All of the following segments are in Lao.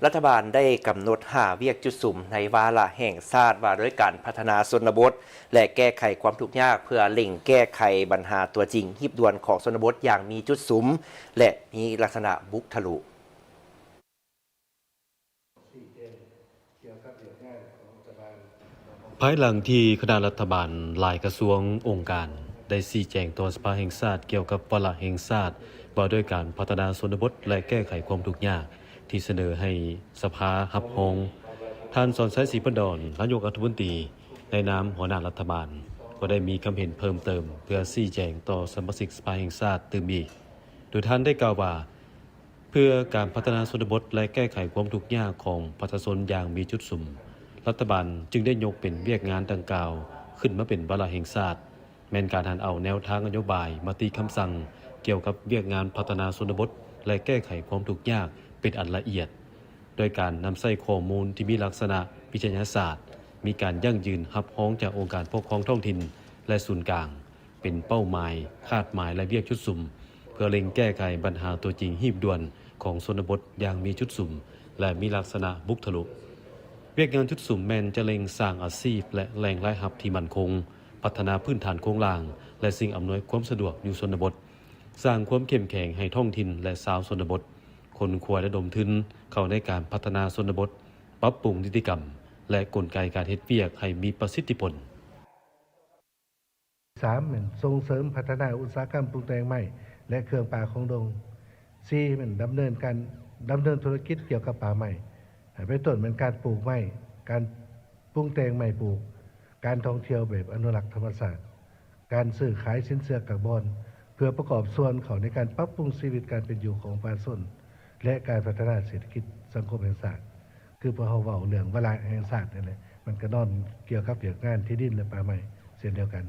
ລັດຖະບານໄດ້ກຳນົດຫ້າວຽກຈຸດສຸມໃນວາລະແຫ່ງຊາດວ່າດ້ວຍການພັດທະນາຊົນນະບົດ ແລະ ແກ້ໄຂຄວາມທຸກຍາກ ເພື່ອເລັ່ງແກ້ໄຂບັນຫາຕົວຈິງຮີບດ່ວນຂອງຊົນນະບົດຢ່າງມີຈຸດສຸມ ແລະ ມີລັກສະນະບຸກທະລຸ. ພາຍຫຼັງທີ່ຄະນະລັດຖະບານຫຼາຍກະຊວງອົງການໄດ້ຊີ້ແຈງຕໍ່ສະພາແຫ່ງຊາດກ່ຽວກັບວາລະແຫ່ງຊາດວ່າດ້ວຍການພັດທະນາຊົນນະບົດ ແລະ ແກ້ໄຂຄວາມທຸກຍາກ ທີ່ສະເໜີໃຫ້ສະພາຮັບຮອງ, ທ່ານ ສອນໄຊ ສີພັນດອນ ນາຍົກລັດຖະມົນຕີ ໃນນາມຫົວໜ້າລັດຖະບານ ກໍໄດ້ມີຄຳເຫັນເພີ່ມເຕີມເພື່ອຊີ້ແຈງຕໍ່ສະມາຊິກສະພາແຫ່ງຊາດຕື່ມອີກ, ໂດຍທ່ານໄດ້ກ່າວວ່າ ເພື່ອການພັດທະນາຊົນນະບົດ ແລະ ແກ້ໄຂຄວາມທຸກຍາກຂອງປະຊາຊົນຢ່າງມີຈຸດສຸມ, ລັດຖະບານຈຶ່ງໄດ້ຍົກເປັນວຽກງານດັ່ງກ່າວຂຶ້ນມາເປັນວາລະແຫ່ງຊາດ, ແມ່ນການຫັນເອົາແນວທາງນະໂຍບາຍ, ມະຕິຄຳສັ່ງກ່ຽວກັບວຽກງານພັດທະນາຊົນນະບົດ ແລະ ແກ້ໄຂຄວາມທຸກຍາກເປັນອັນລະອຽດ, ໂດຍການນຳໃຊ້ຂໍ້ມູນທີ່ມີລັກສະນະວິທະຍາສາດ, ມີການຢັ້ງຢືນຮັບຮອງຈາກອົງການປົກຄອງທ້ອງຖິ່ນ ແລະ ສູນກາງ ເປັນເປົ້າໝາຍ, ຄາດໝາຍ ແລະ ວຽກຈຸດສຸມ ເພື່ອເລັ່ງແກ້ໄຂບັນຫາຕົວຈິງຮີບດ່ວນຂອງຊົນນະບົດຢ່າງມີຈຸດສຸມ ແລະ ມີລັກສະນະບຸກທະລຸ. ວຽກງານຈຸດສຸມແມ່ນຈະເລັ່ງສ້າງອາຊີບ ແລະ ແຫຼ່ງລາຍຮັບທີ່ໝັ້ນຄົງ, ພັດທະນາພື້ນຖານໂຄງລ່າງ ແລະ ສິ່ງອຳນວຍຄວາມສະດວກຢູ່ຊົນນະບົດ, ສ້າງຄວາມເຂັ້ມແຂງໃຫ້ທ້ອງຖິ່ນ ແລະ ຊາວຊົນນະບົດ, ຄົ້ນຄວ້າລະດົມທຶນເຂົ້າໃນການພັດທະນາຊົນນະບົດ, ປັບປຸງນິຕິກຳ ແລະ ກົນໄກການເຮັດວຽກໃຫ້ມີປະສິດທິຜົນ. ສາມແມ່ນສົ່ງເສີມພັດທະນາອຸດສາຫະກຳປຸງແຕ່ງໄມ້ ແລະ ເຄື່ອງປ່າຂອງດົງ. ສີ່ແມ່ນດຳເນີນການ ດຳເນີນທຸລະກິດກ່ຽວກັບປ່າໄມ້, ເປັນຕົ້ນແມ່ນການປູກໄມ້, ການປຸງແຕ່ງໄມ້ປູກ, ການທ່ອງທ່ຽວແບບອະນຸລັກທຳມະຊາດ, ການຊື້ຂາຍສິນເຊື່ອກາບອນ ເພື່ອປະກອບສ່ວນເຂົ້າໃນການປັບປຸງຊີວິດການເປັນຢູ່ຂອງປະຊາຊົນ ແລະ ການພັດທະນາເສດຖະກິດສັງຄົມແຫ່ງຊາດ. ຄືພວກເຮົາເວົ້າເລື່ອງວາລະແຫ່ງຊາດນີ້ແຫຼະ, ມັນກະນອນກ່ຽວກັບວຽກງານທີ່ດິນ ແລະ ປ່າໄມ້ເຊັ່ນດຽວກັນ.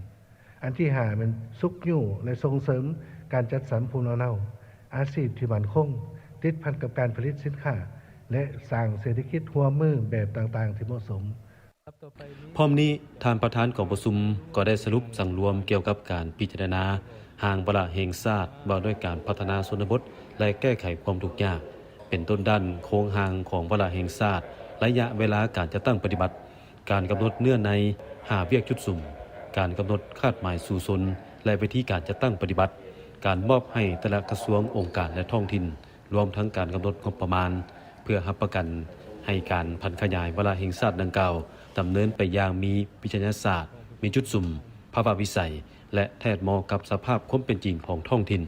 ອັນທີຫ້າແມ່ນຊຸກຍູ້ ແລະ ສົ່ງເສີມການຈັດສັນພູມລຳເນົາ, ອາຊີບທີ່ໝັ້ນຄົງ, ຕິດພັນກັບການຜະລິດສິນຄ້າ ແລະ ສ້າງເສດຖະກິດຮ່ວມມືແບບຕ່າງໆທີ່ເໝາະສົມ. ພ້ອມນີ້, ທ່ານປະທານກອງປະຊຸມກໍໄດ້ສະຫຼຸບສັງລວມກ່ຽວກັບການພິຈາລະນາຮ່າງວາລະແຫ່ງຊາດວ່າດ້ວຍການພັດທະນາຊົນນະບົດ ແລະ ແກ້ໄຂຄວາມທຸກຍາກ, ເປັນຕົ້ນດ້ານໂຄງຮ່າງຂອງວາລະແຫ່ງຊາດ, ໄລຍະເວລາການຈັດຕັ້ງປະຕິບັດ, ການກຳນົດເນື້ອໃນຫ້າວຽກຈຸດສຸມ, ການກຳນົດຄາດໝາຍສູ້ຊົນ ແລະ ວິທີການຈັດຕັ້ງປະຕິບັດ, ການມອບໃຫ້ແຕ່ລະກະຊວງ, ອົງການ ແລະ ທ້ອງຖິ່ນ, ລວມທັງການກຳນົດງົບປະມານ ເພື່ອຮັບປະກັນໃຫ້ການຜັນຂະຫຍາຍວາລະແຫ່ງຊາດດັ່ງກ່າວ ດຳເນີນໄປຢ່າງມີວິທະຍາສາດ, ມີຈຸດສຸມ, ພາວະວິໄສ ແລະ ແທດເໝາະກັບສະພາບຄວາມເປັນຈິງຂອງທ້ອງຖິ່ນ.